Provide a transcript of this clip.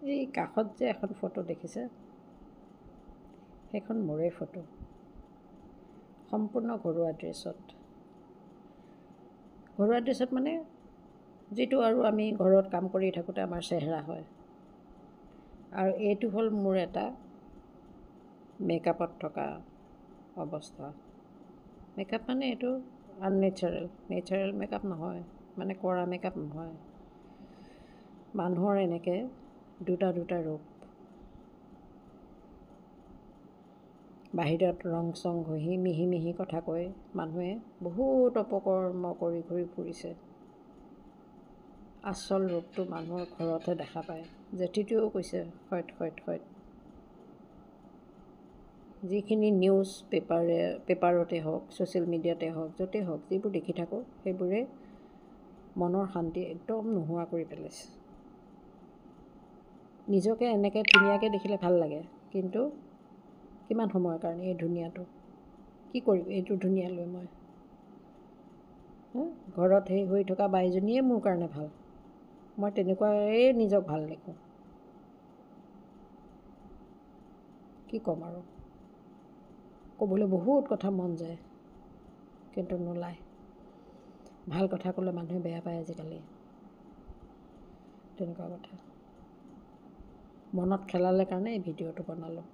এই কাষত যে এখন ফটো দেখিছে, সেইখন মোৰে ফটো, সম্পূৰ্ণ ঘৰুৱা ড্ৰেছত। ঘৰুৱা ড্ৰেছত মানে যিটো আৰু আমি ঘৰত কাম কৰি থাকোঁতে আমাৰ চেহেৰা হয়। আৰু এইটো হ'ল মোৰ এটা মেকআপত থকা অৱস্থা। মেকআপ মানে এইটো আননেচাৰেল, নেচাৰেল মেকআপ নহয়, মানে কৰা মেকআপ নহয়। মানুহৰ এনেকৈ দুটা দুটা ৰূপ, বাহিৰত ৰং চং ঘঁহি মিহি মিহি কথা কৈ মানুহে বহুত অপকৰ্ম কৰি ঘূৰি ফুৰিছে। আচল ৰূপটো মানুহৰ ঘৰতহে দেখা পায়। জেঠীটোৱেও কৈছে সইত সইত সইত। যিখিনি নিউজ পেপাৰতে হওক, ছ'চিয়েল মিডিয়াতে হওক, য'তেই হওক, যিবোৰ দেখি থাকোঁ সেইবোৰে মনৰ শান্তি একদম নোহোৱা কৰি পেলাইছে। নিজকে এনেকৈ ধুনীয়াকৈ দেখিলে ভাল লাগে, কিন্তু কিমান সময়ৰ কাৰণে এই ধুনীয়াটো? কি কৰিম এইটো ধুনীয়া লৈ মই? ঘৰত সেই হৈ থকা বাইজনীয়ে মোৰ কাৰণে ভাল। মই তেনেকুৱাই নিজক ভাল দেখোঁ। কি ক'ম আৰু, ক'বলৈ বহুত কথা মন যায় কিন্তু নোলায়। ভাল কথা ক'লে মানুহে বেয়া পায় আজিকালি, তেনেকুৱা কথা। মনত খেলালে কাৰণে এই ভিডিঅ'টো বনালোঁ।